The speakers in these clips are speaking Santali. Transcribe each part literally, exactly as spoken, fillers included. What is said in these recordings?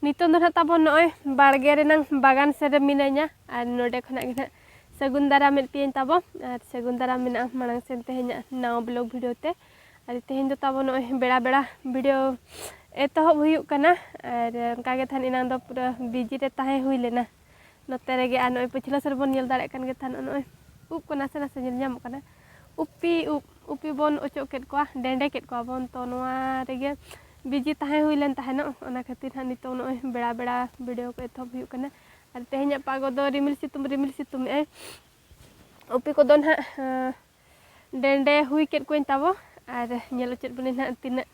ᱱᱤᱛᱚᱝ ᱫᱚ ᱱᱟᱦᱟᱜ ᱛᱟᱵᱚ ᱱᱚᱜᱼᱚᱭ ᱵᱟᱲᱜᱮ ᱨᱮᱱᱟᱝ ᱵᱟᱜᱟᱱ ᱥᱮᱫ ᱨᱮ ᱢᱤᱱᱟᱹᱧᱟ, ᱟᱨ ᱱᱚᱰᱮ ᱠᱷᱚᱱᱟᱜ ᱜᱮ ᱱᱟᱦᱟᱜ ᱥᱟᱹᱜᱩᱱ ᱫᱟᱨᱟᱢᱮᱫ ᱯᱮᱭᱟᱹᱧ ᱛᱟᱵᱚ, ᱟᱨ ᱥᱟᱹᱜᱩᱱ ᱫᱟᱨᱟᱢ ᱢᱮᱱᱟᱜᱼᱟ ᱢᱟᱲᱟᱝ ᱥᱮᱱ ᱛᱮᱦᱮᱧᱟᱜ ᱱᱟᱣᱟ ᱵᱞᱚᱜ ᱵᱷᱤᱰᱤᱭᱳ ᱛᱮ᱾ ᱟᱨ ᱛᱮᱦᱮᱧ ᱫᱚ ᱛᱟᱵᱚ ᱱᱚᱜᱼᱚᱭ ᱵᱮᱲᱟ ᱵᱮᱲᱟ ᱵᱷᱤᱰᱤᱭᱳ ᱮᱛᱚᱦᱚᱵ ᱦᱩᱭᱩᱜ ᱠᱟᱱᱟ, ᱟᱨ ᱚᱱᱠᱟ ᱜᱮ ᱛᱟᱦᱮᱱ ᱮᱱᱟᱝ ᱫᱚ ᱯᱩᱨᱟᱹ ᱵᱤᱡᱤ ᱨᱮ ᱛᱟᱦᱮᱸ ᱦᱩᱭ ᱞᱮᱱᱟ᱾ ᱱᱚᱛᱮ ᱨᱮᱜᱮ ᱟᱨ ᱱᱚᱜᱼᱚᱭ ᱯᱟᱹᱪᱷᱞᱟᱹ ᱥᱮᱫ ᱵᱚᱱ ᱧᱮᱞ ᱫᱟᱲᱮᱭᱟᱜ ᱠᱟᱱ ᱜᱮ ᱛᱟᱦᱮᱱ, ᱱᱚᱜᱼᱚᱭ ᱩᱵ ᱠᱚ ᱱᱟᱥᱮ ᱱᱟᱥᱮ ᱧᱮᱞ ᱧᱟᱢᱚᱜ ᱠᱟᱱᱟ᱾ ᱩᱯᱤ ᱩᱵ, ᱩᱯᱤ ᱵᱚᱱ ᱚᱪᱚᱜ ᱠᱮᱫ ᱠᱚᱣᱟ, ᱰᱮᱸᱰᱮ ᱠᱮᱫ ᱠᱚᱣᱟ ᱵᱚᱱ, ᱛᱚ ᱱᱚᱣᱟ ᱨᱮᱜᱮ ᱵᱤᱡᱤ ᱛᱟᱦᱮᱸ ᱦᱩᱭ ᱞᱮᱱ ᱛᱟᱦᱮᱱᱚᱜ, ᱚᱱᱟ ᱠᱷᱟᱹᱛᱤᱨ ᱦᱟᱸᱜ ᱱᱤᱛᱚᱜ ᱱᱚᱜᱼᱚᱭ ᱵᱮᱲᱟ ᱵᱮᱲᱟ ᱵᱷᱤᱰᱤᱭᱳ ᱠᱚ ᱮᱛᱚᱦᱚᱵ ᱦᱩᱭᱩᱜ ᱠᱟᱱᱟ᱾ ᱟᱨ ᱛᱮᱦᱮᱧᱟᱜ ᱯᱟᱜᱚ ᱫᱚ ᱨᱤᱢᱤᱞ ᱥᱤᱛᱩᱝ, ᱨᱤᱢᱤᱞ ᱥᱤᱛᱩᱝ ᱮᱜᱼᱟᱭ᱾ ᱩᱯᱤ ᱠᱚᱫᱚ ᱱᱟᱦᱟᱜ, ᱟᱸ, ᱰᱮᱸᱰᱮ ᱦᱩᱭ ᱠᱮᱫ ᱠᱚᱣᱟᱧ ᱛᱟᱵᱚ, ᱟᱨ ᱧᱮᱞ ᱦᱚᱪᱚᱭᱮᱫ ᱵᱚᱱᱟᱹᱧ ᱱᱟᱦᱟᱜ ᱛᱤᱱᱟᱹᱜ,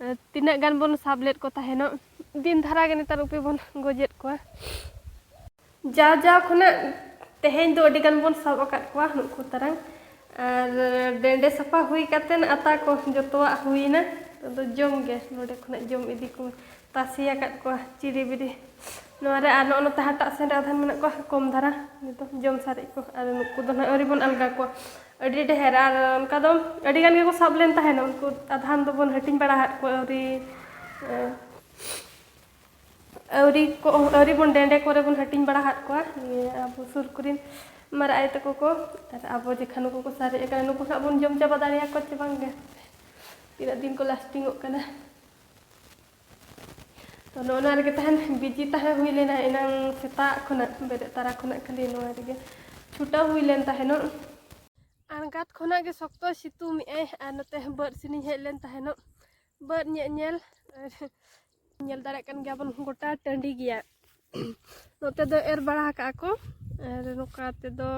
ᱟᱸ, ᱛᱤᱱᱟᱹᱜ ᱜᱟᱱ ᱵᱚᱱ ᱥᱟᱵ ᱞᱮᱫ ᱠᱚ ᱛᱟᱦᱮᱱᱚᱜ᱾ ᱫᱤᱱ ᱫᱷᱟᱨᱟ ᱜᱮ ᱱᱮᱛᱟᱨ ᱩᱯᱤ ᱵᱚᱱ ᱜᱚᱡᱮᱫ ᱠᱚᱣᱟ᱾ ᱡᱟᱣ ᱡᱟᱣ ᱠᱷᱚᱱᱟᱜ ᱛᱮᱦᱮᱧ ᱫᱚ ᱟᱹᱰᱤ ᱜᱟᱱ ᱵᱚᱱ ᱥᱟᱵ ᱟᱠᱟᱫ ᱠᱚᱣᱟ ᱱᱩᱠᱩ ᱛᱟᱨᱟᱝ᱾ ᱟᱨ ᱰᱮᱸᱰᱮ ᱥᱟᱯᱷᱟ ᱦᱩᱭ ᱠᱟᱛᱮᱱ ᱟᱛᱟ ᱠᱚ ᱡᱚᱛᱚᱣᱟᱜ ᱦᱩᱭᱱᱟ᱾ ᱟᱫᱚ ᱡᱚᱢ ᱜᱮ ᱱᱚᱰᱮ ᱠᱷᱚᱱᱟᱜ ᱡᱚᱢ ᱤᱫᱤ ᱠᱚ ᱛᱟᱥᱮ ᱟᱠᱟᱫ ᱠᱚᱣᱟ ᱪᱤᱨᱤ ᱵᱤᱨᱤ᱾ ᱱᱚᱣᱟ ᱨᱮ ᱟᱨ ᱱᱚᱜᱼᱚ ᱱᱚᱛᱮ ᱦᱟᱴᱟᱜ ᱥᱮᱱ ᱨᱮ ᱟᱫᱷᱟᱱ ᱢᱮᱱᱟᱜ ᱠᱚᱣᱟ ᱠᱚᱢ ᱫᱷᱟᱨᱟ, ᱱᱤᱛᱚᱜ ᱡᱚᱢ ᱥᱟᱨᱮᱡ ᱠᱚ᱾ ᱟᱨ ᱱᱩᱠᱩ ᱫᱚ ᱱᱟᱦᱟᱜ ᱟᱹᱣᱨᱤ ᱵᱚᱱ ᱟᱞᱜᱟ ᱠᱚᱣᱟ, ᱟᱹᱰᱤ ᱰᱷᱮᱨ᱾ ᱟᱨ ᱚᱱᱠᱟ ᱫᱚ ᱟᱹᱰᱤ ᱜᱟᱱ ᱜᱮᱠᱚ ᱥᱟᱵ ᱞᱮᱱ ᱛᱟᱦᱮᱱᱟ, ᱩᱱᱠᱩ ᱟᱫᱷᱟᱱ ᱫᱚᱵᱚᱱ ᱦᱟᱹᱴᱤᱧ ᱵᱟᱲᱟ ᱟᱫ ᱠᱚᱣᱟ ᱟᱹᱣᱨᱤ, ᱮ, ᱟᱹᱣᱨᱤ ᱠᱚ, ᱟᱹᱣᱨᱤ ᱵᱚᱱ ᱰᱮᱸᱰᱮ ᱠᱚᱨᱮ ᱵᱚᱱ ᱦᱟᱹᱴᱤᱧ ᱵᱟᱲᱟ ᱟᱫ ᱠᱚᱣᱟ᱾ ᱱᱤᱭᱟᱹ ᱟᱵᱚ ᱥᱩᱨ ᱠᱚᱨᱮᱱ ᱢᱟᱨᱟᱜ ᱟᱭᱳ ᱛᱟᱠᱚ ᱠᱚ, ᱟᱨ ᱟᱵᱚ ᱡᱮᱠᱷᱟᱱ ᱱᱩᱠᱩ ᱠᱚ ᱥᱟᱨᱮᱡ ᱟᱠᱟᱱᱟ, ᱱᱩᱠᱩ ᱦᱟᱸᱜ ᱵᱚᱱ ᱡᱚᱢ ᱪᱟᱵᱟ ᱫᱟᱲᱮᱭᱟᱠᱚᱣᱟ ᱪᱮ ᱵᱟᱝ ᱜᱮ, ᱛᱤᱱᱟᱹᱜ ᱫᱤᱱ ᱠᱚ ᱞᱟᱥᱴᱤᱝᱚᱜ ᱠᱟᱱᱟ᱾ ᱛᱚ ᱱᱚᱜᱼᱚ ᱱᱚᱣᱟ ᱨᱮᱜᱮ ᱛᱟᱦᱮᱱ ᱵᱤᱡᱤ ᱛᱟᱦᱮᱸ ᱦᱩᱭ ᱞᱮᱱᱟ, ᱮᱱᱟᱝ ᱥᱮᱛᱟᱜ ᱠᱷᱚᱱᱟᱜ, ᱵᱮᱨᱮᱫ ᱛᱟᱨᱟ ᱠᱷᱚᱱᱟᱜ ᱠᱷᱟᱹᱞᱤ ᱱᱚᱣᱟ ᱨᱮᱜᱮ ᱪᱷᱩᱴᱟᱹᱣ ᱦᱩᱭ ᱞᱮᱱ ᱛᱟᱦᱮᱱᱚᱜ᱾ ᱟᱬᱜᱟᱛ ᱠᱷᱚᱱᱟᱜ ᱜᱮ ᱥᱚᱠᱛᱚ ᱥᱤᱛᱩᱝ ᱮᱜᱼᱟᱭ, ᱟᱨ ᱱᱚᱛᱮ ᱵᱟᱹᱫᱽ ᱥᱮᱱᱤᱧ ᱦᱮᱡ ᱞᱮᱱ ᱛᱟᱦᱮᱱᱚᱜ, ᱵᱟᱹᱫᱽ ᱧᱮ-, ᱧᱮᱞ᱾ ᱟᱨ ᱧᱮᱞ ᱫᱟᱲᱮᱭᱟᱜ ᱠᱟᱱ ᱜᱮᱭᱟᱵᱚᱱ, ᱜᱚᱴᱟ ᱴᱟᱺᱰᱤ ᱜᱮᱭᱟ᱾ ᱱᱚᱛᱮ ᱫᱚ ᱮᱨ ᱵᱟᱲᱟ ᱟᱠᱟᱜᱼᱟ ᱠᱚ, ᱟᱨ ᱱᱚᱝᱠᱟ ᱛᱮᱫᱚ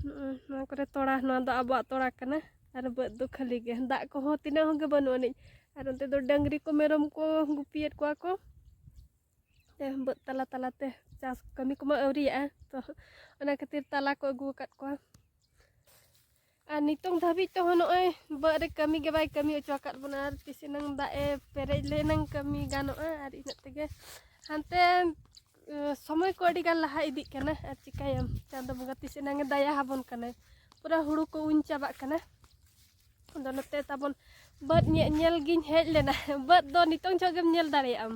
ᱱᱚᱜᱼᱚᱭ ᱱᱚᱣᱟ ᱠᱚᱨᱮ ᱛᱚᱲᱟ, ᱱᱚᱣᱟ ᱫᱚ ᱟᱵᱚᱣᱟᱜ ᱛᱚᱲᱟ ᱠᱟᱱᱟ᱾ ᱟᱨ ᱵᱟᱹᱫᱽ ᱫᱚ ᱠᱷᱟᱹᱞᱤ ᱜᱮ, ᱫᱟᱜ ᱠᱚᱦᱚᱸ ᱛᱤᱱᱟᱹᱜ ᱦᱚᱸ ᱜᱮ ᱵᱟᱹᱱᱩᱜ ᱟᱹᱱᱤᱡ᱾ ᱟᱨ ᱚᱱᱛᱮ ᱫᱚ ᱰᱟᱹᱝᱨᱤ ᱠᱚ, ᱢᱮᱨᱚᱢ ᱠᱚ ᱜᱩᱯᱤᱭᱮᱫ ᱠᱚᱣᱟ ᱠᱚ᱾ ᱛᱮ ᱵᱟᱹᱫᱽ ᱛᱟᱞᱟ ᱛᱟᱞᱟᱛᱮ ᱪᱟᱥ ᱠᱟᱹᱢᱤ ᱠᱚᱢᱟ ᱟᱹᱣᱨᱤᱭᱟᱜᱼᱟ, ᱛᱚ ᱚᱱᱟ ᱠᱷᱟᱹᱛᱤᱨ ᱛᱟᱞᱟ ᱠᱚ ᱟᱹᱜᱩ ᱟᱠᱟᱫ ᱠᱚᱣᱟ᱾ ᱟᱨ ᱱᱤᱛᱚᱝ ᱫᱷᱟᱹᱵᱤᱡ ᱛᱮᱦᱚᱸ ᱱᱚᱜᱼᱚᱭ ᱵᱟᱹᱫᱽ ᱨᱮ ᱠᱟᱹᱢᱤ ᱜᱮ ᱵᱟᱭ ᱠᱟᱹᱢᱤ ᱦᱚᱪᱚ ᱟᱠᱟᱫ ᱵᱚᱱᱟ᱾ ᱟᱨ ᱛᱤᱥ ᱮᱱᱟᱝ ᱫᱟᱜ ᱮ ᱯᱮᱨᱮᱡ ᱞᱮᱱᱟᱝ ᱠᱟᱹᱢᱤ ᱜᱟᱱᱚᱜᱼᱟ᱾ ᱟᱨ ᱤᱱᱟᱹᱜ ᱛᱮᱜᱮ ᱦᱟᱱᱛᱮ, ᱮ, ᱥᱚᱢᱚᱭ ᱠᱚ ᱟᱹᱰᱤ ᱜᱟᱱ ᱞᱟᱦᱟ ᱤᱫᱤᱜ ᱠᱟᱱᱟ᱾ ᱟᱨ ᱪᱤᱠᱟᱹᱭᱟᱢ, ᱪᱟᱸᱫᱚ ᱵᱚᱸᱜᱟ ᱛᱤᱥ ᱮᱱᱟᱝ ᱮ ᱫᱟᱭᱟ ᱟᱵᱚᱱ ᱠᱟᱱᱟᱭ, ᱯᱩᱨᱟᱹ ᱦᱩᱲᱩ ᱠᱚ ᱩᱧ ᱪᱟᱵᱟᱜ ᱠᱟᱱᱟ᱾ ᱟᱫᱚ ᱱᱚᱛᱮ ᱛᱟᱵᱚᱱ ᱵᱟᱹᱫᱽ ᱧᱮ-, ᱧᱮᱞ ᱜᱤᱧ ᱦᱮᱡ ᱞᱮᱱᱟ᱾ ᱵᱟᱹᱫᱽ ᱫᱚ ᱱᱤᱛᱚᱝ ᱡᱚᱦᱚᱜ ᱜᱮᱢ ᱧᱮᱞ ᱫᱟᱲᱮᱭᱟᱜᱼᱟᱢ᱾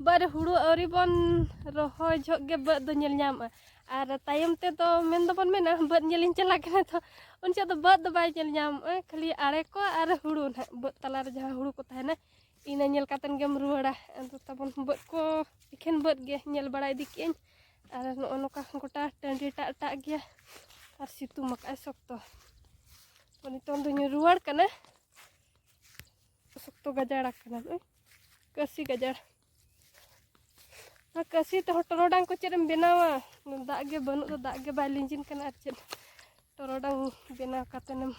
ᱵᱟᱹᱫᱽ ᱨᱮ ᱦᱩᱲᱩ ᱟᱹᱣᱨᱤ ᱵᱚᱱ ᱨᱚᱦᱚᱭ ᱡᱚᱦᱚᱜ ᱜᱮ ᱵᱟᱹᱫᱽ ᱫᱚ ᱧᱮᱞ ᱧᱟᱢᱚᱜᱼᱟ᱾ ᱟᱨ ᱛᱟᱭᱚᱢ ᱛᱮᱫᱚ ᱢᱮᱱ ᱫᱚᱵᱚᱱ ᱢᱮᱱᱟ, ᱵᱟᱹᱫᱽ ᱧᱮᱞᱤᱧ ᱪᱟᱞᱟᱜ ᱠᱟᱱᱟ, ᱛᱚ ᱩᱱ ᱡᱚᱦᱚᱜ ᱫᱚ ᱵᱟᱹᱫᱽ ᱫᱚ ᱵᱟᱭ ᱧᱮᱞ ᱧᱟᱢᱚᱜᱼᱟ, ᱠᱷᱟᱹᱞᱤ ᱟᱲᱮ ᱠᱚ ᱟᱨ ᱦᱩᱲᱩ ᱱᱟᱦᱟᱜ, ᱵᱟᱹᱫᱽ ᱛᱟᱞᱟ ᱨᱮ ᱡᱟᱦᱟᱸ ᱦᱩᱲᱩ ᱠᱚ ᱛᱟᱦᱮᱱᱟ, ᱤᱱᱟᱹ ᱧᱮᱞ ᱠᱟᱛᱮᱱ ᱜᱮᱢ ᱨᱩᱣᱟᱹᱲᱟ᱾ ᱟᱫᱚ ᱛᱟᱵᱚᱱ ᱵᱟᱹᱫᱽ ᱠᱚ, ᱮᱠᱷᱮᱱ ᱵᱟᱹᱫᱽ ᱜᱮ ᱧᱮᱞ ᱵᱟᱲᱟ ᱤᱫᱤ ᱠᱮᱜᱼᱟᱹᱧ᱾ ᱟᱨ ᱱᱚᱜᱼᱚ ᱱᱚᱝᱠᱟ ᱜᱚᱴᱟ ᱴᱟᱺᱰᱤ ᱴᱟᱜ ᱴᱟᱜ ᱜᱮᱭᱟ ᱟᱨ ᱥᱤᱛᱩᱝ ᱟᱠᱟᱫᱼᱟᱭ ᱥᱚᱠᱛᱚ᱾ ᱛᱚ ᱱᱤᱛᱚᱝ ᱫᱚᱧ ᱨᱩᱣᱟᱹᱲ ᱠᱟᱱᱟ᱾ ᱥᱚᱠᱛᱚ ᱜᱟᱡᱟᱲ ᱟᱠᱟᱱᱟ ᱱᱚᱜᱼᱚᱭ ᱠᱟᱹᱥᱤ ᱜᱟᱡᱟᱲ᱾ ᱟᱨ ᱠᱟᱹᱥᱤ ᱛᱮᱦᱚᱸ ᱴᱚᱨᱚᱰᱟᱝ ᱠᱚ ᱪᱮᱫ ᱮᱢ ᱵᱮᱱᱟᱣᱟ? ᱫᱟᱜ ᱜᱮ ᱵᱟᱹᱱᱩᱜ ᱫᱚ, ᱫᱟᱜ ᱜᱮ ᱵᱟᱭ ᱞᱤᱸᱡᱤᱱ ᱠᱟᱱᱟ᱾ ᱟᱨ ᱪᱮᱫ ᱴᱚᱨᱚᱰᱟᱝ ᱵᱮᱱᱟᱣ ᱠᱟᱛᱮᱱᱮᱢ,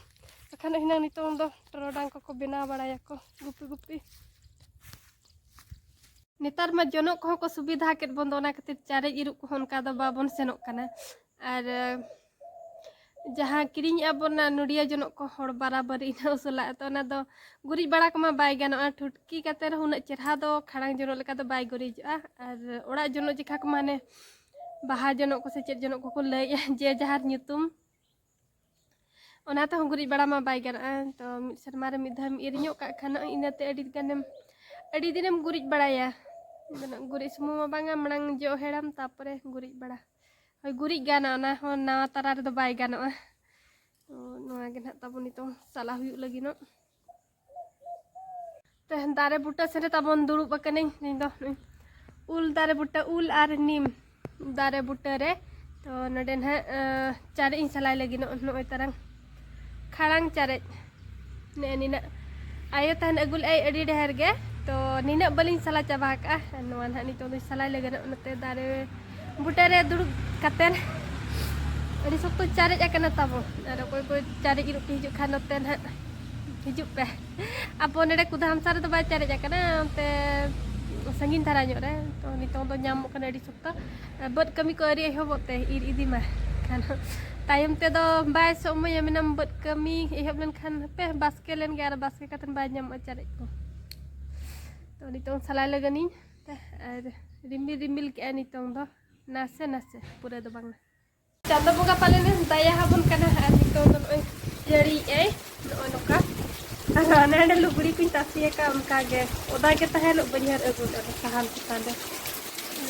ᱵᱟᱠᱷᱟᱱ ᱦᱤᱱᱟᱹᱝ ᱱᱤᱛᱚᱝ ᱫᱚ ᱴᱚᱨᱚᱰᱟᱝ ᱠᱚᱠᱚ ᱵᱮᱱᱟᱣ ᱵᱟᱲᱟᱭᱟᱠᱚ ᱜᱩᱯᱤ ᱜᱩᱯᱤ᱾ ᱱᱮᱛᱟᱨ ᱢᱟ ᱡᱚᱱᱚᱜ ᱠᱚᱦᱚᱸ ᱠᱚ ᱥᱩᱵᱤᱫᱷᱟ ᱠᱮᱫ ᱵᱚᱱ ᱫᱚ, ᱚᱱᱟ ᱠᱷᱟᱹᱛᱤᱨ ᱪᱟᱨᱮᱡ ᱤᱨᱚᱜ ᱠᱚᱦᱚᱸ ᱚᱱᱠᱟ ᱫᱚ ᱵᱟᱵᱚᱱ ᱥᱮᱱᱚᱜ ᱠᱟᱱᱟ᱾ ᱟᱨ ᱡᱟᱦᱟᱸ ᱠᱤᱨᱤᱧᱮᱜᱼᱟ ᱵᱚᱱ ᱚᱱᱟ ᱱᱚᱰᱤᱭᱟ ᱡᱚᱱᱚᱜ ᱠᱚ, ᱦᱚᱲ ᱵᱟᱨᱟᱵᱟᱨᱤ ᱤᱱᱟᱹ ᱩᱥᱩᱞᱟᱜ, ᱛᱚ ᱚᱱᱟ ᱫᱚ ᱜᱩᱨᱤᱡ ᱵᱟᱲᱟ ᱠᱚᱢᱟ ᱵᱟᱭ ᱜᱟᱱᱚᱜᱼᱟ, ᱴᱷᱩᱴᱠᱤ ᱠᱟᱛᱮ ᱨᱮᱦᱚᱸ ᱩᱱᱟᱹᱜ ᱪᱮᱨᱦᱟ ᱫᱚ ᱠᱷᱟᱲᱟᱝ ᱡᱚᱱᱚᱜ ᱞᱮᱠᱟ ᱫᱚ ᱵᱟᱭ ᱜᱩᱨᱤᱡᱚᱜᱼᱟ᱾ ᱟᱨ ᱚᱲᱟᱜ ᱡᱚᱱᱚᱜ ᱡᱮᱠᱷᱟ ᱠᱚᱢᱟ ᱦᱟᱱᱮ ᱵᱟᱦᱟ ᱡᱚᱱᱚᱜ ᱠᱚ ᱥᱮ ᱪᱮᱫ ᱡᱚᱱᱚᱜ ᱠᱚᱠᱚ ᱞᱟᱹᱭᱮᱜᱼᱟ, ᱡᱮ ᱡᱟᱦᱟᱨ ᱧᱩᱛᱩᱢ, ᱚᱱᱟ ᱛᱮᱦᱚᱸ ᱜᱩᱨᱤᱡ ᱵᱟᱲᱟ ᱢᱟ ᱵᱟᱭ ᱜᱟᱱᱚᱜᱼᱟ᱾ ᱛᱚ ᱢᱤᱫ ᱥᱮᱨᱢᱟ ᱨᱮ ᱢᱤᱫ ᱫᱷᱟᱣ ᱮᱢ ᱤᱨ ᱧᱚᱜ ᱠᱟᱜ ᱠᱷᱟᱱ ᱤᱱᱟᱹᱛᱮ ᱟᱹᱰᱤ ᱜᱟᱱᱮᱢ, ᱟᱹᱰᱤ ᱫᱤᱱᱮᱢ ᱜᱩᱨᱤᱡ ᱵᱟᱲᱟᱭᱟ᱾ ᱜᱩᱨᱤᱡ ᱥᱩᱢᱩᱝ ᱢᱟ ᱵᱟᱝᱟ, ᱢᱟᱲᱟᱝ ᱡᱚᱜ ᱦᱮᱲᱟᱢ, ᱛᱟᱯᱚᱨᱮ ᱜᱩᱨᱤᱡ ᱵᱟᱲᱟ᱾ ᱦᱳᱭ, ᱜᱩᱨᱤᱡ ᱜᱟᱱᱟ, ᱚᱱᱟ ᱦᱚᱸ ᱱᱟᱣᱟ ᱛᱟᱨᱟ ᱨᱮᱫᱚ ᱵᱟᱭ ᱜᱟᱱᱚᱜᱼᱟ᱾ ᱛᱚ ᱱᱚᱣᱟ ᱜᱮ ᱱᱟᱦᱟᱜ ᱛᱟᱵᱚᱱ ᱱᱤᱛᱚᱝ ᱪᱟᱞᱟᱣ ᱦᱩᱭᱩᱜ ᱞᱟᱹᱜᱤᱫᱚᱜ᱾ ᱛᱮ ᱫᱟᱨᱮ ᱵᱩᱴᱟᱹ ᱥᱮᱱ ᱨᱮ ᱛᱟᱵᱚᱱ ᱫᱩᱲᱩᱵ ᱟᱠᱟᱱᱟᱹᱧ᱾ ᱤᱧ ᱫᱚ ᱱᱚᱜᱼᱚᱭ ᱩᱞ ᱫᱟᱨᱮ ᱵᱩᱴᱟᱹ, ᱩᱞ ᱟᱨ ᱱᱤᱢ ᱫᱟᱨᱮ ᱵᱩᱴᱟᱹ ᱨᱮ᱾ ᱛᱚ ᱱᱚᱰᱮ ᱱᱟᱦᱟᱜ, ᱟᱸ, ᱪᱟᱨᱮᱡ ᱤᱧ ᱥᱟᱞᱟᱭ ᱞᱟᱹᱜᱤᱫ᱾ ᱱᱚᱜᱼᱚᱭ ᱛᱟᱨᱟᱝ ᱠᱷᱟᱲᱟᱝ ᱪᱟᱨᱮᱡ᱾ ᱱᱮᱜᱼᱮ ᱱᱤᱱᱟᱹᱜ ᱟᱭᱳ ᱛᱟᱦᱮᱱ ᱟᱹᱜᱩ ᱞᱮᱜᱼᱟᱭ ᱟᱹᱰᱤ ᱰᱷᱮᱨ ᱜᱮ, ᱛᱚ ᱱᱤᱱᱟᱹᱜ ᱵᱟᱹᱞᱤᱧ ᱥᱟᱞᱟ ᱪᱟᱵᱟ ᱟᱠᱟᱜᱼᱟ᱾ ᱱᱚᱣᱟ ᱱᱟᱦᱟᱜ ᱱᱤᱛᱚᱝ ᱫᱚᱧ ᱥᱟᱞᱟᱭ ᱞᱟᱹᱜᱤᱫ ᱱᱚᱛᱮ ᱫᱟᱨᱮ ᱵᱩᱴᱟᱹ ᱨᱮ ᱫᱩᱲᱩᱵ ᱠᱟᱛᱮᱱ᱾ ᱟᱹᱰᱤ ᱥᱚᱠᱛᱚ ᱪᱟᱨᱮᱡ ᱟᱠᱟᱱᱟ ᱛᱟᱵᱚ, ᱟᱨ ᱚᱠᱚᱭ ᱠᱚ ᱪᱟᱨᱮᱡ ᱤᱨᱚᱜ ᱯᱮ ᱦᱤᱡᱩᱜ ᱠᱷᱟᱱ ᱱᱚᱛᱮ ᱱᱟᱦᱟᱜ ᱦᱤᱡᱩᱜ ᱯᱮ᱾ ᱟᱵᱚ ᱱᱚᱰᱮ ᱠᱩᱫᱟ ᱦᱟᱢᱥᱟ ᱨᱮᱫᱚ ᱵᱟᱭ ᱪᱟᱨᱮᱡ ᱟᱠᱟᱱᱟ, ᱚᱱᱛᱮ ᱥᱟᱺᱜᱤᱧ ᱫᱷᱟᱨᱟ ᱧᱚᱜ ᱨᱮ᱾ ᱛᱚ ᱱᱤᱛᱚᱝ ᱫᱚ ᱧᱟᱢᱚᱜ ᱠᱟᱱᱟ ᱟᱹᱰᱤ ᱥᱚᱠᱛᱚ᱾ ᱵᱟᱹᱫᱽ ᱠᱟᱹᱢᱤ ᱠᱚ ᱟᱹᱣᱨᱤ ᱮᱦᱚᱵᱚᱜ ᱛᱮ ᱤᱨ ᱤᱫᱤ ᱢᱟ᱾ ᱠᱷᱟᱱ ᱛᱟᱭᱚᱢ ᱛᱮᱫᱚ ᱵᱟᱭ ᱥᱚᱢᱚᱭᱟ, ᱢᱮᱱᱟᱢ ᱵᱟᱹᱫᱽ ᱠᱟᱹᱢᱤ ᱮᱦᱚᱵ ᱞᱮᱱᱠᱷᱟᱱ ᱦᱟᱯᱮ ᱵᱟᱥᱠᱮ ᱞᱮᱱ ᱜᱮ, ᱟᱨ ᱵᱟᱥᱠᱮ ᱠᱟᱛᱮᱫ ᱵᱟᱭ ᱧᱟᱢᱚᱜᱼᱟ ᱪᱟᱨᱮᱡ ᱠᱚ᱾ ᱛᱚ ᱱᱤᱛᱚᱝ ᱥᱟᱞᱟᱭ ᱞᱟᱹᱜᱤᱫ ᱤᱧ᱾ ᱟᱨ ᱨᱤᱢᱤᱞ ᱨᱤᱢᱤᱞ ᱠᱮᱜᱼᱟᱭ ᱱᱤᱛᱚᱝ ᱫᱚ, ᱱᱟᱥᱮ ᱱᱟᱥᱮ, ᱯᱩᱨᱟᱹ ᱫᱚ ᱵᱟᱝᱟ᱾ ᱪᱟᱸᱫᱚ ᱵᱚᱸᱜᱟ ᱯᱟᱞᱮᱱ ᱮ ᱫᱟᱭᱟ ᱟᱵᱚᱱ ᱠᱟᱱᱟ᱾ ᱟᱨ ᱱᱤᱛᱚᱝ ᱫᱚ ᱱᱚᱜᱼᱚᱭ ᱡᱟᱹᱲᱤᱭᱮᱜᱼᱟᱭ ᱱᱚᱜᱼᱚ ᱱᱚᱝᱠᱟ᱾ ᱟᱨ ᱦᱟᱸᱰᱮ ᱞᱩᱜᱽᱲᱤ ᱠᱚᱧ ᱛᱟᱥᱮ ᱟᱠᱟᱫ, ᱚᱱᱠᱟ ᱜᱮ ᱚᱫᱟ ᱜᱮ ᱛᱟᱦᱮᱱᱚᱜ, ᱵᱟᱹᱧ ᱦᱟᱹᱨ ᱟᱹᱜᱩ ᱞᱮᱫᱼᱟ ᱥᱟᱦᱟᱱ ᱪᱮᱛᱟᱱ ᱨᱮ᱾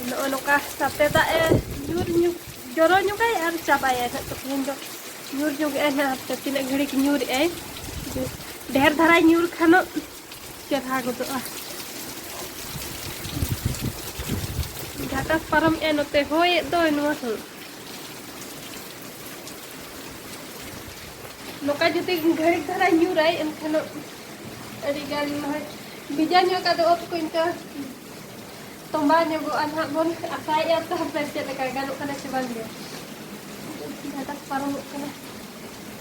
ᱱᱚᱜᱼᱚ ᱱᱚᱝᱠᱟ ᱥᱟᱛᱮ ᱫᱟᱜ ᱮ ᱧᱩᱨ ᱧᱩ-, ᱡᱚᱨᱚ ᱧᱚᱜᱟᱭ ᱟᱨ ᱪᱟᱵᱟᱭᱟᱭ ᱱᱟᱦᱟᱜ᱾ ᱛᱚ ᱛᱮᱦᱮᱧ ᱫᱚ ᱧᱩᱨ ᱧᱚᱜᱮᱜᱼᱟᱭ ᱱᱟᱦᱟᱜ, ᱦᱟᱯᱮ ᱛᱤᱱᱟᱹᱜ ᱜᱷᱟᱹᱲᱤᱡ ᱧᱩᱨᱮᱜᱼᱟᱭ᱾ ᱰᱷᱮᱨ ᱫᱷᱟᱨᱟᱭ ᱧᱩᱨ ᱠᱷᱟᱱᱚᱜ ᱪᱮᱨᱦᱟ ᱜᱚᱫᱚᱜᱼᱟ᱾ ᱡᱷᱟᱴᱟᱥ ᱯᱟᱨᱚᱢᱮᱜᱼᱟᱭ ᱱᱚᱛᱮ, ᱦᱚᱭᱮᱫ ᱫᱚᱭ ᱱᱚᱣᱟ ᱦᱚᱸ᱾ ᱱᱚᱝᱠᱟ ᱡᱩᱫᱤ ᱜᱷᱟᱹᱲᱤᱠ ᱫᱷᱟᱨᱟ ᱧᱩᱨᱟᱭ, ᱮᱱᱠᱷᱟᱱ ᱟᱹᱰᱤ ᱜᱟᱱ ᱱᱚᱜᱼᱚᱭ ᱵᱷᱮᱡᱟ ᱧᱚᱜ ᱠᱟᱜ ᱫᱚ ᱚᱛ ᱠᱚ, ᱤᱱᱠᱟ ᱛᱚᱸᱵᱟ ᱧᱚᱜᱚᱜᱼᱟ ᱱᱟᱦᱟᱜ᱾ ᱵᱚᱱ ᱟᱥᱟᱭᱮᱫᱼᱟ ᱛᱚ, ᱦᱟᱯᱮ ᱪᱮᱫ ᱞᱮᱠᱟ ᱜᱟᱱᱚᱜ ᱠᱟᱱᱟ ᱥᱮ ᱵᱟᱝ ᱜᱮ᱾ ᱡᱷᱟᱴᱟᱥ ᱯᱟᱨᱚᱢᱚᱜ ᱠᱟᱱᱟ᱾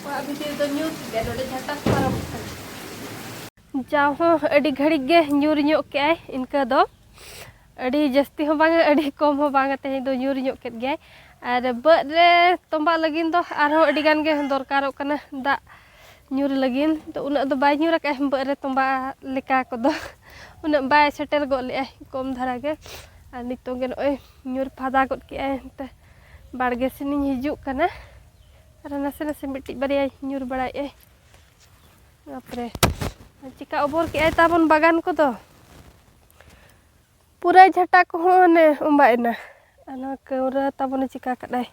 ᱚᱲᱟᱜ ᱵᱷᱤᱛᱤᱨ ᱫᱚ ᱧᱩᱨ ᱜᱮ, ᱱᱚᱰᱮ ᱡᱷᱟᱴᱟᱥ ᱯᱟᱨᱚᱢᱚᱜ ᱠᱟᱱᱟ᱾ ᱡᱟᱣ ᱦᱚᱸ ᱟᱹᱰᱤ ᱜᱷᱟᱹᱲᱤᱡ ᱜᱮ ᱧᱩᱨ ᱧᱚᱜ ᱠᱮᱜᱼᱟᱭ ᱤᱱᱠᱟᱹ ᱫᱚ᱾ ᱟᱹᱰᱤ ᱡᱟᱹᱥᱛᱤ ᱦᱚᱸ ᱵᱟᱝᱟ, ᱟᱹᱰᱤ ᱠᱚᱢ ᱦᱚᱸ ᱵᱟᱝᱟ, ᱛᱮᱦᱮᱧ ᱫᱚ ᱧᱩᱨ ᱧᱚᱜ ᱠᱮᱫ ᱜᱮᱭᱟᱭ᱾ ᱟᱨ ᱵᱟᱹᱫᱽ ᱨᱮ ᱛᱚᱸᱵᱟᱜ ᱞᱟᱹᱜᱤᱫ ᱫᱚ ᱟᱨᱦᱚᱸ ᱟᱹᱰᱤ ᱜᱟᱱ ᱜᱮ ᱫᱚᱨᱠᱟᱨᱚᱜ ᱠᱟᱱᱟ ᱫᱟᱜ ᱧᱩᱨ ᱞᱟᱹᱜᱤᱫ᱾ ᱛᱚ ᱩᱱᱟᱹᱜ ᱫᱚ ᱵᱟᱭ ᱧᱩᱨ ᱟᱠᱟᱫᱼᱟ ᱵᱟᱹᱫᱽ ᱨᱮ ᱛᱚᱸᱵᱟ ᱞᱮᱠᱟ ᱠᱚᱫᱚ᱾ ᱩᱱᱟᱹᱜ ᱵᱟᱭ ᱥᱮᱴᱮᱨ ᱜᱚᱫ ᱞᱮᱜᱼᱟᱭ, ᱠᱚᱢ ᱫᱷᱟᱨᱟ ᱜᱮ᱾ ᱟᱨ ᱱᱤᱛᱚᱝ ᱜᱮ ᱱᱚᱜᱼᱚᱭ ᱧᱩᱨ ᱯᱷᱟᱫᱟ ᱜᱚᱫ ᱠᱮᱜᱼᱟᱭ᱾ ᱮᱱᱛᱮ ᱵᱟᱲᱜᱮ ᱥᱮᱱᱤᱧ ᱦᱤᱡᱩᱜ ᱠᱟᱱᱟ᱾ ᱟᱨ ᱱᱟᱥᱮ ᱱᱟᱥᱮ ᱢᱤᱫᱴᱤᱡ ᱵᱟᱨᱭᱟᱭ ᱧᱩᱨ ᱵᱟᱲᱟᱭᱮᱜᱼᱟᱭ᱾ ᱵᱟᱯᱨᱮ, ᱪᱮᱠᱟ ᱚᱵᱚᱨ ᱠᱮᱜᱼᱟᱭ ᱛᱟᱵᱚᱱ ᱵᱟᱜᱟᱱ ᱠᱚᱫᱚ᱾ ᱯᱩᱨᱟᱹ ᱡᱷᱟᱴᱟ ᱠᱚᱦᱚᱸ ᱚᱱᱮ ᱚᱸᱵᱟᱜ ᱮᱱᱟ᱾ ᱟᱨ ᱱᱚᱣᱟ ᱠᱟᱹᱣᱨᱟᱹ ᱛᱟᱵᱚᱱᱮ ᱪᱤᱠᱟ ᱠᱟᱫᱟᱭ᱾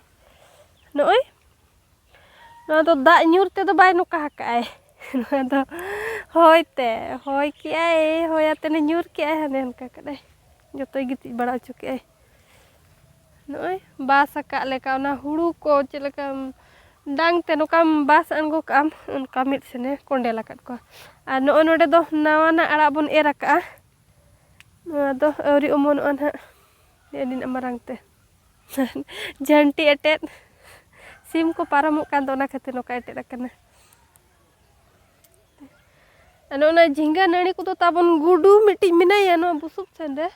ᱱᱚᱜᱼᱚᱭ ᱱᱚᱣᱟ ᱫᱚ ᱫᱟᱜ ᱧᱩᱨ ᱛᱮᱫᱚ ᱵᱟᱭ ᱱᱚᱝᱠᱟ ᱟᱠᱟᱫᱼᱟᱭ᱾ ᱱᱚᱣᱟ ᱫᱚ ᱦᱚᱭ ᱛᱮ, ᱦᱚᱭ ᱠᱮᱜᱼᱟᱭ, ᱦᱚᱭ ᱟᱛᱮᱱᱮ ᱧᱩᱨ ᱠᱮᱜᱼᱟᱭ, ᱦᱟᱱᱮ ᱚᱱᱠᱟ ᱠᱟᱫᱟᱭ᱾ ᱡᱚᱛᱚᱭ ᱜᱤᱛᱤᱡ ᱵᱟᱲᱟ ᱦᱚᱪᱚ ᱠᱮᱜᱼᱟᱭ᱾ ᱱᱚᱜᱼᱚᱭ ᱵᱟᱥ ᱟᱠᱟᱫ ᱞᱮᱠᱟ, ᱚᱱᱟ ᱦᱩᱲᱩ ᱠᱚ ᱪᱮᱫ ᱞᱮᱠᱟᱢ ᱰᱟᱝ ᱛᱮ ᱱᱚᱝᱠᱟᱢ ᱵᱟᱥ ᱟᱬᱜᱚ ᱠᱟᱜᱼᱟᱢ, ᱚᱱᱠᱟ ᱢᱤᱫ ᱥᱮᱱᱮ ᱠᱚᱸᱰᱮᱞ ᱟᱠᱟᱫ ᱠᱚᱣᱟ᱾ ᱟᱨ ᱱᱚᱜᱼᱚᱭ ᱱᱚᱰᱮ ᱫᱚ ᱱᱟᱣᱟᱱᱟᱜ ᱟᱲᱟᱜ ᱵᱚᱱ ᱮᱨ ᱟᱠᱟᱫᱼᱟ᱾ ᱱᱚᱣᱟ ᱫᱚ ᱟᱹᱣᱨᱤ ᱚᱢᱚᱱᱚᱜᱼᱟ ᱱᱟᱦᱟᱜ, ᱱᱮᱜᱼᱮ ᱱᱤᱱᱟᱹᱜ ᱢᱟᱨᱟᱝ ᱛᱮ᱾ ᱡᱷᱟᱹᱱᱴᱤ ᱮᱴᱮᱫ, ᱥᱤᱢ ᱠᱚ ᱯᱟᱨᱚᱢᱚᱜ ᱠᱟᱱ ᱫᱚ, ᱚᱱᱟ ᱠᱷᱟᱹᱛᱤᱨ ᱱᱚᱝᱠᱟ ᱮᱴᱮᱫ ᱟᱠᱟᱱᱟ᱾ ᱟᱨ ᱱᱚᱜᱼᱚ ᱱᱟ ᱡᱷᱤᱸᱜᱟᱹ ᱱᱟᱹᱲᱤ ᱠᱚᱫᱚ ᱛᱟᱵᱚᱱ ᱜᱩᱰᱩ ᱢᱤᱫᱴᱤᱡ ᱢᱮᱱᱟᱭᱟ ᱱᱚᱣᱟ ᱵᱩᱥᱩᱵ ᱥᱮᱱ ᱨᱮ,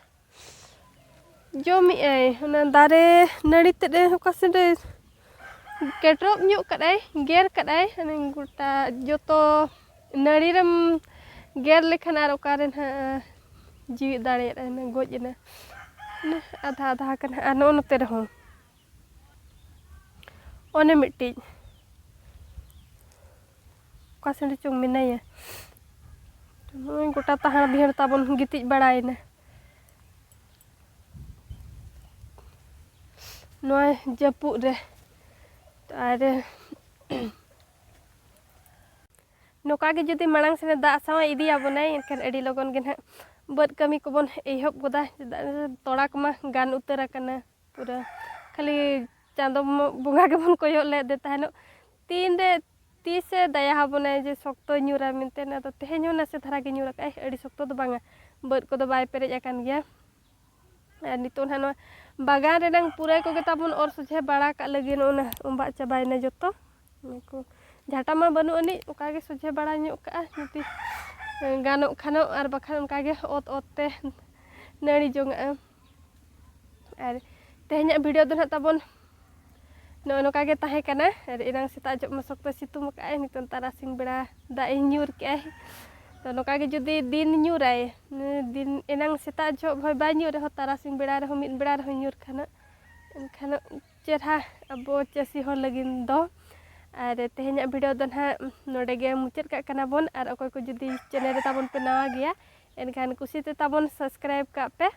ᱡᱚᱢᱮᱜᱼᱟᱭ᱾ ᱚᱱᱟ ᱫᱟᱨᱮ ᱱᱟᱹᱲᱤ ᱛᱮᱫ ᱮ ᱚᱠᱟ ᱥᱮᱱ ᱨᱮ ᱠᱮᱴᱨᱚᱜ ᱧᱚᱜ ᱠᱟᱫᱟᱭ, ᱜᱮᱨ ᱠᱟᱫᱟᱭ᱾ ᱦᱟᱱᱮ ᱜᱚᱴᱟ ᱡᱚᱛᱚ ᱱᱟᱹᱲᱤ ᱨᱮᱢ ᱜᱮᱨ ᱞᱮᱠᱷᱟᱱ ᱟᱨ ᱚᱠᱟᱨᱮ ᱱᱟᱦᱟᱜ ᱡᱤᱣᱮᱫ ᱫᱟᱲᱮᱭᱟᱜᱼᱟ, ᱜᱚᱡ ᱮᱱᱟ᱾ ᱚᱱᱮ ᱟᱫᱷᱟ ᱟᱫᱷᱟ ᱠᱟᱱᱟ᱾ ᱟᱨ ᱱᱚᱜᱼᱚ ᱱᱚᱛᱮ ᱨᱮᱦᱚᱸ ᱚᱱᱮ ᱢᱤᱫᱴᱤᱡ ᱚᱠᱟ ᱥᱮᱱ ᱨᱮᱪᱚᱝ ᱢᱮᱱᱟᱭᱟ᱾ ᱱᱚᱜᱼᱚᱭ ᱜᱚᱴᱟ ᱛᱟᱦᱟᱸᱲ ᱵᱤᱦᱟᱹᱲ ᱛᱟᱵᱚᱱ ᱜᱤᱛᱤᱡ ᱵᱟᱲᱟᱭᱮᱱᱟ ᱱᱚᱣᱟ ᱡᱟᱹᱯᱩᱫ ᱨᱮ᱾ ᱟᱨ ᱱᱚᱝᱠᱟ ᱜᱮ ᱡᱩᱫᱤ ᱢᱟᱲᱟᱝ ᱥᱮᱱᱮ ᱫᱟᱜ ᱥᱟᱶ ᱤᱫᱤᱭᱟᱵᱚᱱᱟᱭ, ᱮᱱᱠᱷᱟᱱ ᱟᱹᱰᱤ ᱞᱚᱜᱚᱱ ᱜᱮ ᱱᱟᱦᱟᱜ ᱵᱟᱹᱫᱽ ᱠᱟᱹᱢᱤ ᱠᱚᱵᱚᱱ ᱮᱦᱚᱵ ᱜᱚᱫᱟ᱾ ᱪᱮᱫᱟᱜ ᱥᱮ ᱛᱚᱲᱟ ᱠᱚᱢᱟ ᱜᱟᱱ ᱩᱛᱟᱹᱨ ᱟᱠᱟᱱᱟ ᱯᱩᱨᱟᱹ᱾ ᱠᱷᱟᱹᱞᱤ ᱪᱟᱸᱫᱚ ᱵᱚᱸᱜᱟ ᱜᱮᱵᱚᱱ ᱠᱚᱭᱚᱜ ᱞᱮᱫᱮ ᱛᱟᱦᱮᱱᱚᱜ, ᱛᱤᱱᱨᱮ ᱛᱤᱥᱮ ᱫᱟᱭᱟ ᱟᱵᱚᱱᱟᱭ ᱡᱮ ᱥᱚᱠᱛᱚᱭ ᱧᱩᱨᱟ ᱢᱮᱱᱛᱮ᱾ ᱟᱫᱚ ᱛᱮᱦᱮᱧ ᱦᱚᱸ ᱱᱟᱥᱮ ᱫᱷᱟᱨᱟ ᱜᱮ ᱧᱩᱨ ᱟᱠᱟᱫᱼᱟᱭ, ᱟᱹᱰᱤ ᱥᱚᱠᱛᱚ ᱫᱚ ᱵᱟᱝᱟ, ᱵᱟᱹᱫᱽ ᱠᱚᱫᱚ ᱵᱟᱭ ᱯᱮᱨᱮᱡ ᱟᱠᱟᱱ ᱜᱮᱭᱟ᱾ ᱟᱨ ᱱᱤᱛᱚᱜ ᱱᱟᱦᱟᱜ ᱱᱚᱣᱟ ᱵᱟᱜᱟᱱ ᱨᱮᱱᱟᱝ ᱯᱩᱨᱟᱹᱭ ᱠᱚᱜᱮ ᱛᱟᱵᱚᱱ ᱚᱨ ᱥᱚᱡᱷᱮ ᱵᱟᱲᱟ ᱠᱟᱜ ᱞᱟᱹᱜᱤᱫ ᱱᱚᱜᱼᱚ ᱱᱟ ᱚᱢᱵᱟᱜ ᱪᱟᱵᱟᱭᱮᱱᱟ ᱡᱚᱛᱚ᱾ ᱱᱤᱭᱟᱹ ᱠᱚ ᱡᱷᱟᱴᱟ ᱢᱟ ᱵᱟᱹᱱᱩᱜ ᱟᱹᱱᱤᱡ, ᱚᱱᱠᱟ ᱜᱮ ᱥᱚᱡᱷᱮ ᱵᱟᱲᱟ ᱧᱚᱜ ᱠᱟᱜᱼᱟ ᱡᱩᱫᱤ ᱜᱟᱱᱚᱜ ᱠᱷᱟᱱᱚᱜ, ᱟᱨ ᱵᱟᱠᱷᱟᱱ ᱚᱱᱠᱟ ᱜᱮ ᱚᱛ ᱚᱛ ᱛᱮ ᱱᱟᱹᱲᱤ ᱡᱚᱝᱟᱜᱼᱟ᱾ ᱟᱨ ᱛᱮᱦᱮᱧᱟᱜ ᱵᱷᱤᱰᱤᱭᱳ ᱫᱚ ᱱᱟᱦᱟᱜ ᱛᱟᱵᱚᱱ ᱱᱚᱜᱼᱚ ᱱᱚᱝᱠᱟ ᱜᱮ ᱛᱟᱦᱮᱸ ᱠᱟᱱᱟ᱾ ᱟᱨ ᱮᱱᱟᱝ ᱥᱮᱛᱟᱜ ᱡᱚᱜ ᱢᱟ ᱥᱚᱠᱛᱚᱭ ᱥᱤᱛᱩᱝ ᱟᱠᱟᱫᱼᱟᱭ, ᱱᱤᱛᱚᱝ ᱛᱟᱨᱟᱥᱤᱧ ᱵᱮᱲᱟ ᱫᱟᱜ ᱮ ᱧᱩᱨ ᱠᱮᱜᱼᱟᱭ᱾ ᱛᱚ ᱱᱚᱝᱠᱟ ᱜᱮ ᱡᱩᱫᱤ ᱫᱤᱱ ᱧᱩᱨᱟᱭ, ᱫᱤᱱ ᱮᱱᱟᱝ ᱥᱮᱛᱟᱜ ᱡᱚᱦᱚᱜ ᱦᱚᱭ ᱵᱟᱭ ᱧᱩᱨ ᱨᱮᱦᱚᱸ, ᱛᱟᱨᱟᱥᱤᱧ ᱵᱮᱲᱟ ᱨᱮᱦᱚᱸ, ᱢᱤᱫ ᱵᱮᱲᱟ ᱨᱮᱦᱚᱸ ᱧᱩᱨ ᱠᱷᱟᱱ, ᱮᱱᱠᱷᱟᱱ ᱪᱮᱨᱦᱟ ᱟᱵᱚ ᱪᱟᱹᱥᱤ ᱦᱚᱲ ᱞᱟᱹᱜᱤᱫ ᱫᱚ᱾ ᱟᱨ ᱛᱮᱦᱮᱧᱟᱜ ᱵᱷᱤᱰᱤᱭᱳ ᱫᱚ ᱱᱟᱦᱟᱜ ᱱᱚᱰᱮ ᱜᱮ ᱢᱩᱪᱟᱹᱫ ᱠᱟᱜ ᱠᱟᱱᱟ ᱵᱚᱱ᱾ ᱟᱨ ᱚᱠᱚᱭ ᱠᱚ ᱡᱩᱫᱤ ᱪᱮᱱᱮᱞ ᱨᱮ ᱛᱟᱵᱚᱱ ᱯᱮ ᱱᱟᱣᱟ ᱜᱮᱭᱟ, ᱮᱱᱠᱷᱟᱱ ᱠᱩᱥᱤ ᱛᱮ ᱛᱟᱵᱚᱱ ᱥᱟᱵᱥᱠᱨᱟᱭᱤᱵᱽ ᱠᱟᱜ ᱯᱮ᱾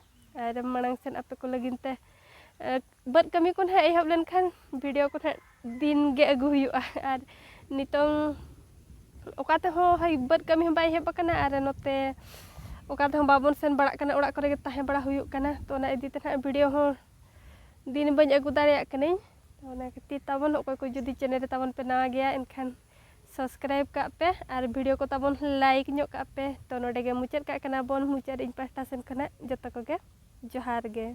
ᱟᱨ ᱢᱟᱲᱟᱝ ᱥᱮᱱ ᱟᱯᱮ ᱠᱚ ᱞᱟᱹᱜᱤᱫ ᱛᱮ, ᱮ, ᱵᱟᱹᱫᱽ ᱠᱟᱹᱢᱤ ᱠᱚ ᱱᱟᱦᱟᱜ ᱮᱦᱚᱵ ᱞᱮᱱᱠᱷᱟᱱ ᱵᱷᱤᱰᱤᱭᱳ ᱠᱚ ᱱᱟᱦᱟᱜ ᱫᱤᱱ ᱜᱮ ᱟᱹᱜᱩ ᱦᱩᱭᱩᱜᱼᱟ᱾ ᱟᱨ ᱱᱤᱛᱚᱝ ᱚᱠᱟ ᱛᱮᱦᱚᱸ ᱦᱳᱭ ᱵᱟᱹᱫᱽ ᱠᱟᱹᱢᱤ ᱦᱚᱸ ᱵᱟᱭ ᱮᱦᱚᱵ ᱟᱠᱟᱱᱟ, ᱟᱨ ᱱᱚᱛᱮ ᱚᱠᱟ ᱛᱮᱦᱚᱸ ᱵᱟᱵᱚᱱ ᱥᱮᱱ ᱵᱟᱲᱟᱜ ᱠᱟᱱᱟ, ᱚᱲᱟᱜ ᱠᱚᱨᱮ ᱜᱮ ᱛᱟᱦᱮᱸ ᱵᱟᱲᱟ ᱦᱩᱭᱩᱜ ᱠᱟᱱᱟ᱾ ᱛᱚ ᱚᱱᱟ ᱤᱫᱤ ᱛᱮ ᱱᱟᱦᱟᱜ ᱵᱷᱤᱰᱤᱭᱳ ᱦᱚᱸ ᱫᱤᱱ ᱵᱟᱹᱧ ᱟᱹᱜᱩ ᱫᱟᱲᱮᱭᱟᱜ ᱠᱟᱹᱱᱟᱹᱧ᱾ ᱛᱚ ᱚᱱᱟ ᱠᱷᱟᱹᱛᱤᱨ ᱛᱟᱵᱚᱱ ᱚᱠᱚᱭ ᱠᱚ ᱡᱩᱫᱤ ᱪᱮᱱᱮᱞ ᱨᱮ ᱛᱟᱵᱚᱱ ᱯᱮ ᱱᱟᱣᱟ ᱜᱮᱭᱟ, ᱮᱱᱠᱷᱟᱱ ᱥᱟᱵᱥᱠᱨᱟᱭᱤᱵᱽ ᱠᱟᱜ ᱯᱮ ᱟᱨ ᱵᱷᱤᱰᱤᱭᱳ ᱠᱚ ᱛᱟᱵᱚᱱ ᱞᱟᱭᱤᱠ ᱧᱚᱜ ᱠᱟᱜ ᱯᱮ᱾ ᱛᱚ ᱱᱚᱰᱮ ᱜᱮ ᱢᱩᱪᱟᱹᱫ ᱠᱟᱜ ᱠᱟᱱᱟ ᱵᱚᱱ, ᱢᱩᱪᱟᱹᱫ ᱤᱧ ᱯᱟᱦᱴᱟ ᱥᱮᱱ ᱠᱷᱚᱱᱟᱜ ᱡᱚᱛᱚ ᱠᱚᱜᱮ ᱡᱚᱦᱟᱨ ᱜᱮ᱾